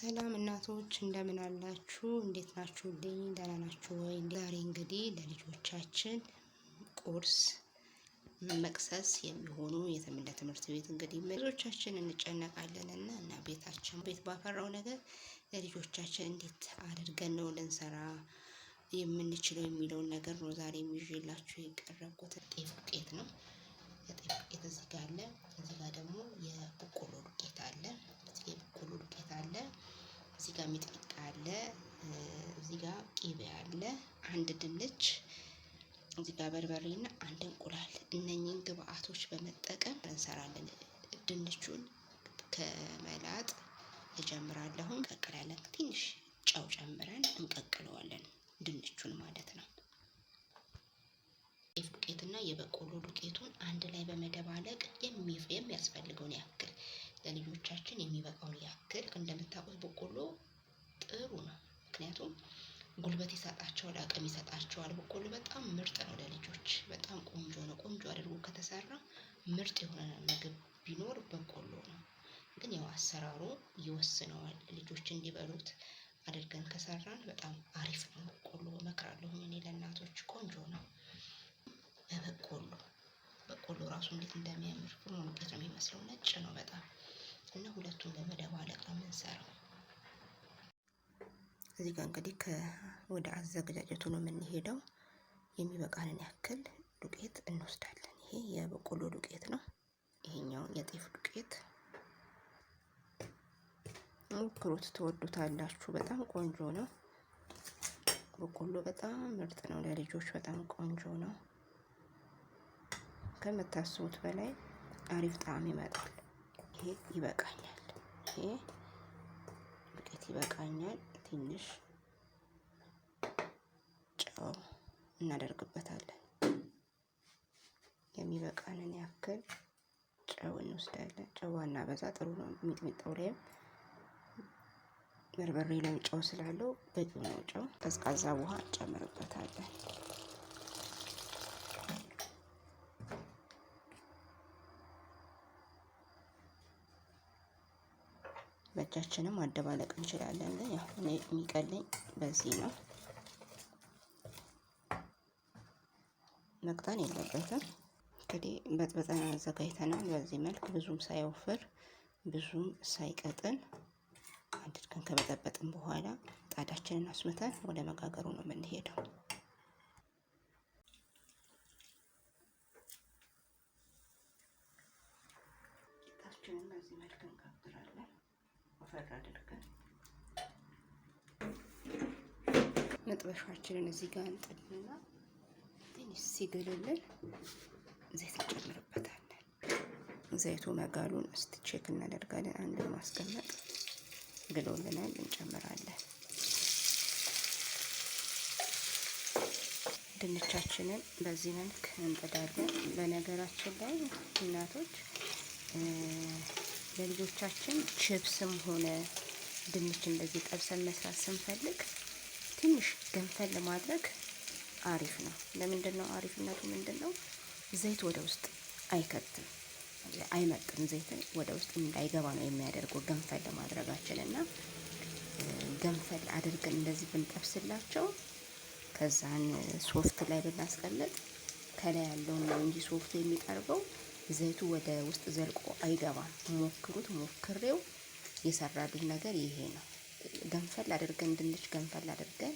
ሰላም እናቶች እንደምን አላችሁ? እንዴት ናችሁልኝ? ደህና ናችሁ ወይ? ዛሬ እንግዲህ ለልጆቻችን ቁርስ መቅሰስ የሚሆኑ የትም ለትምህርት ቤት እንግዲህ ብዙዎቻችን እንጨነቃለን እና ቤታችን ቤት ባፈራው ነገር ለልጆቻችን እንዴት አድርገን ነው ልንሰራ የምንችለው የሚለውን ነገር ነው ዛሬ ይዤላችሁ የቀረብኩት። ጤፍ ዱቄት ነው። የጤፍ ዱቄት እዚህ ጋር አለ። እዚህ ጋር ደግሞ የበቆሎ ዱቄት አለ። እዚህ ጋር የበቆሎ ዱቄት አለ። እዚህ ጋር ሚጥሚጣ አለ። እዚህ ጋር ቂቤ አለ። አንድ ድንች፣ እዚህ ጋር በርበሬና አንድ እንቁላል። እነኚህን ግብአቶች በመጠቀም እንሰራለን። ድንቹን ከመላጥ እጀምራለሁ። እንቀቅላለን። ትንሽ ጨው ጨምረን እንቀቅለዋለን፣ ድንቹን ማለት ነው። ጤፍ ዱቄትና የበቆሎ ዱቄቱን አንድ ላይ በመደባለቅ የሚያስፈልገውን ያክል፣ ለልጆቻችን የሚበቃውን ያክል። እንደምታውቁት በቆሎ ጥሩ ነው። ምክንያቱም ጉልበት ይሰጣቸዋል፣ አቅም ይሰጣቸዋል። በቆሎ በጣም ምርጥ ነው ለልጆች፣ በጣም ቆንጆ ነው። ቆንጆ አድርጎ ከተሰራ ምርጥ የሆነ ምግብ ቢኖር በቆሎ ነው። ግን ያው አሰራሩ ይወስነዋል። ልጆች እንዲበሉት አድርገን ከሰራን በጣም አሪፍ ነው። በቆሎ እመክራለሁ እኔ ለእናቶች፣ ቆንጆ ነው። በበቆሎ በቆሎ ራሱ እንዴት እንደሚያምር! ፍርኖ ዱቄት ነው የሚመስለው፣ ነጭ ነው በጣም። እና ሁለቱን በመደባለቅ ነው የምንሰራው። እዚህ ጋር እንግዲህ ወደ አዘገጃጀቱ ነው የምንሄደው። የሚበቃንን ያክል ዱቄት እንወስዳለን። ይሄ የበቆሎ ዱቄት ነው። ይሄኛው የጤፍ ዱቄት። ሞክሩት፣ ትወዱታላችሁ። በጣም ቆንጆ ነው። በቆሎ በጣም ምርጥ ነው ለልጆች፣ በጣም ቆንጆ ነው። ከምታስቡት በላይ አሪፍ ጣዕም ይመጣል። ይሄ ይበቃኛል። ይሄ ዱቄት ይበቃኛል። ትንሽ ጨው እናደርግበታለን። የሚበቃንን ያክል ጨው እንወስዳለን። ጨው በዛ ጥሩ ነው። ሚጥሚጣው ላይም በርበሬ ላይም ጨው ስላለው በቂው ነው ጨው። ቀዝቃዛ ውሃ እንጨምርበታለን። በእጃችንም ማደባለቅ እንችላለን። ግን ያው እኔ የሚቀለኝ በዚህ ነው። መቅጠን የለበትም። እንግዲህ በጥብጠን አዘጋጅተናል። በዚህ መልክ ብዙም ሳይወፍር ብዙም ሳይቀጥን አድርገን ከበጠበጥን በኋላ ጣዳችንን አስምተን ወደ መጋገሩ ነው የምንሄደው። ቂጣችንን በዚህ መልክ እንጋግራለን። ወፈር አድርገን መጥበሻችንን እዚህ ጋር እንጥድና ትንሽ ሲግልልን ዘይት እንጨምርበታለን። ዘይቱ መጋሉን እስቲ check እናደርጋለን። አንድ ማስቀመጥ ግሎልናል፣ እንጨምራለን። ድንቻችንን በዚህ መልክ እንጥዳለን። በነገራችን ላይ እናቶች፣ ለልጆቻችን ችፕስም ሆነ ድንች እንደዚህ ጠብሰን መስራት ስንፈልግ ትንሽ ገንፈል ለማድረግ አሪፍ ነው። ለምንድን ነው አሪፍነቱ? ምንድን ነው? ዘይት ወደ ውስጥ አይከትም፣ አይመጥም። ዘይትን ወደ ውስጥ እንዳይገባ ነው የሚያደርገው ገንፈል ለማድረጋችን። እና ገንፈል አድርገን እንደዚህ ብንጠብስላቸው ከዛን ሶፍት ላይ ብናስቀምጥ ከላይ ያለውን ነው እንጂ ሶፍቱ የሚጠርገው፣ ዘይቱ ወደ ውስጥ ዘልቆ አይገባም። ሞክሩት። ሞክሬው የሰራልኝ ነገር ይሄ ነው። ገንፈል አድርገን፣ ድንች ገንፈል አድርገን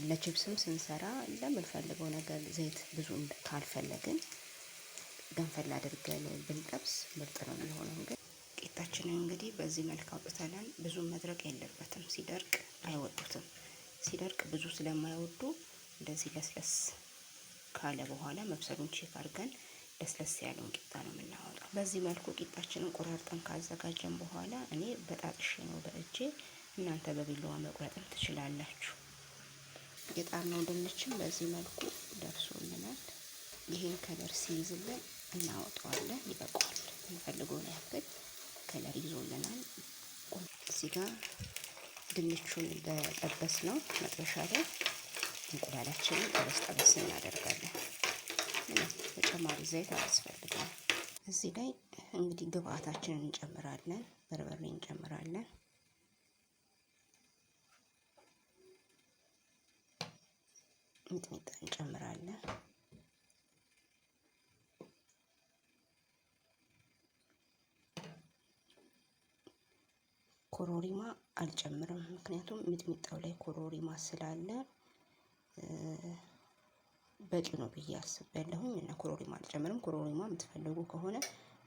ለችፕስም ስንሰራ፣ ለምንፈልገው ነገር ዘይት ብዙ ካልፈለግን ገንፈል አድርገን ብንጠብስ ምርጥ ነው የሚሆነው። ግን ቂጣችንን እንግዲህ በዚህ መልክ አውጥተናል። ብዙ መድረቅ የለበትም። ሲደርቅ አይወዱትም። ሲደርቅ ብዙ ስለማይወዱ እንደዚህ ለስለስ ካለ በኋላ መብሰሉን check አድርገን ለስለስ ያለውን ቂጣ ነው የምናወጣው። በዚህ መልኩ ቂጣችንን ቆራርጠን ካዘጋጀን በኋላ እኔ በጣጥሼ ነው በእጄ፣ እናንተ በቢላዋ መቁረጥም ትችላላችሁ። የጣድነው ድንችም በዚህ መልኩ ደርሶልናል። ይሄን color ሲይዝልን እናወጣዋለን። ይበቃዋል። የምንፈልገውን ያክል color ይዞልናል። እዚህ ጋር ድንቹን በጠበስነው መጥበሻ ላይ እንቁላላችንን ጠበስ ጠበስ እናደርጋለን። ምንም ተጨማሪ ዘይት አያስፈልግም። እዚህ ላይ እንግዲህ ግብአታችንን እንጨምራለን። በርበሬ እንጨምራለን። ሚጥሚጣ እንጨምራለን። ኮሮሪማ አልጨምርም፣ ምክንያቱም ሚጥሚጣው ላይ ኮሮሪማ ስላለ በቂ ነው ብዬ አስቤያለሁኝ እና ኮሮሪማ አልጨምርም። ኮሮሪማ የምትፈልጉ ከሆነ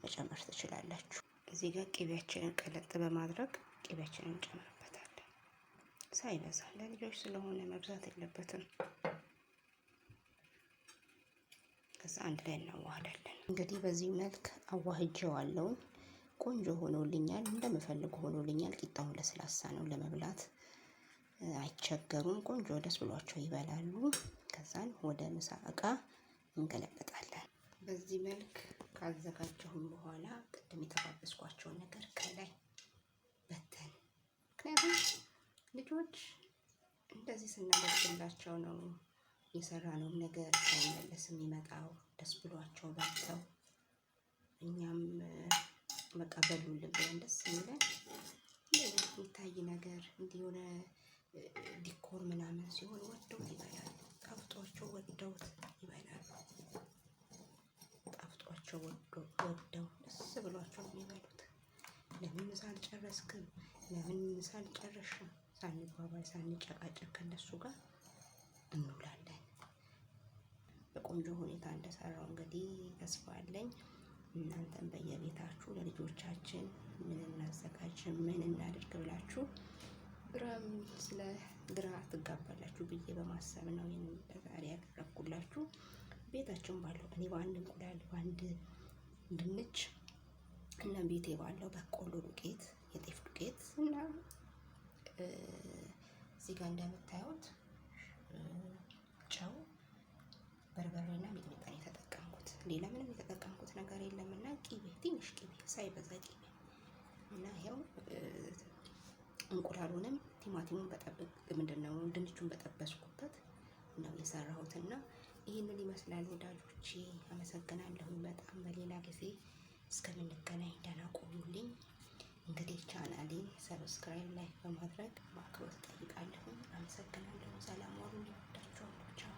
መጨመር ትችላላችሁ። እዚህ ጋር ቅቤያችንን ቀለጥ በማድረግ ቅቤያችንን እንጨምርበታለን። ሳይበዛ ለልጆች ስለሆነ መብዛት የለበትም። ከዛ አንድ ላይ እናዋህዳለን። እንግዲህ በዚህ መልክ አዋህጀዋለሁ። ቆንጆ ሆኖልኛል፣ እንደምፈልግ ሆኖልኛል። ቂጣውን ለስላሳ ነው ለመብላት አይቸገሩም። ቆንጆ ደስ ብሏቸው ይበላሉ። ከዛን ወደ ምሳ እቃ እንገለበጣለን። በዚህ መልክ ካዘጋጀሁም በኋላ ቅድም የተባበስኳቸውን ነገር ከላይ በተን። ምክንያቱም ልጆች እንደዚህ ስናደርግላቸው ነው የሰራነውን ነገር ሳይመለስ የሚመጣው ደስ ብሏቸው በልተው እኛም በቃ በሉልን ብለን ደስ የሚለን የሚታይ ነገር እንዲህ የሆነ decor ምናምን ሲሆን ወደውት ይበላሉ። ጣፍጧቸው ወደውት ይበላሉ። ጣፍጧቸው ወደው ደስ ብሏቸው የሚበሉት። ለምን ምሳ አልጨረስክም፣ ለምን ምሳ አልጨረስሽም ሳንባባል ሳንጨቃጨቅ ከነሱ ጋር እንውላለን። በቆንጆ ሁኔታ እንደሰራው እንግዲህ ተስፋ አለኝ። እናንተም በየቤታችሁ ለልጆቻችን ምን እናዘጋጅ ምን እናድርግ ብላችሁ ግራም ስለ ግራ ትጋባላችሁ ብዬ በማሰብ ነው ይህንን ለዛሬ ያቀረብኩላችሁ። ቤታችን ባለው እኔ በአንድ እንቁላል በአንድ ድንች እና ቤቴ ባለው በቆሎ ዱቄት፣ የጤፍ ዱቄት እና እዚህ ጋር እንደምታዩት ጨው፣ በርበሬና ሚጥሚጣ ነው የተጠቀምኩት። ሌላ ምንም የተጠቀምኩት ነገር የለም እና ቂቤ፣ ትንሽ ቂቤ ሳይበዛ ቂቤ እና ይኸው እንቁላሉንም ቲማቲሙን በጠብቅ ምንድነው ድንቹን በጠበስኩበት ነው የሰራሁትና ይህንን ይመስላል ወዳጆቼ። አመሰግናለሁ በጣም። በሌላ ጊዜ እስከምንገናኝ ደህና ቆዩልኝ። እንግዲህ ቻናሌን subscribe፣ like በማድረግ በአክብሮት እጠይቃለሁ። አመሰግናለሁ። ሰላም ዋሉ። እወዳችኋለሁ። ቻው።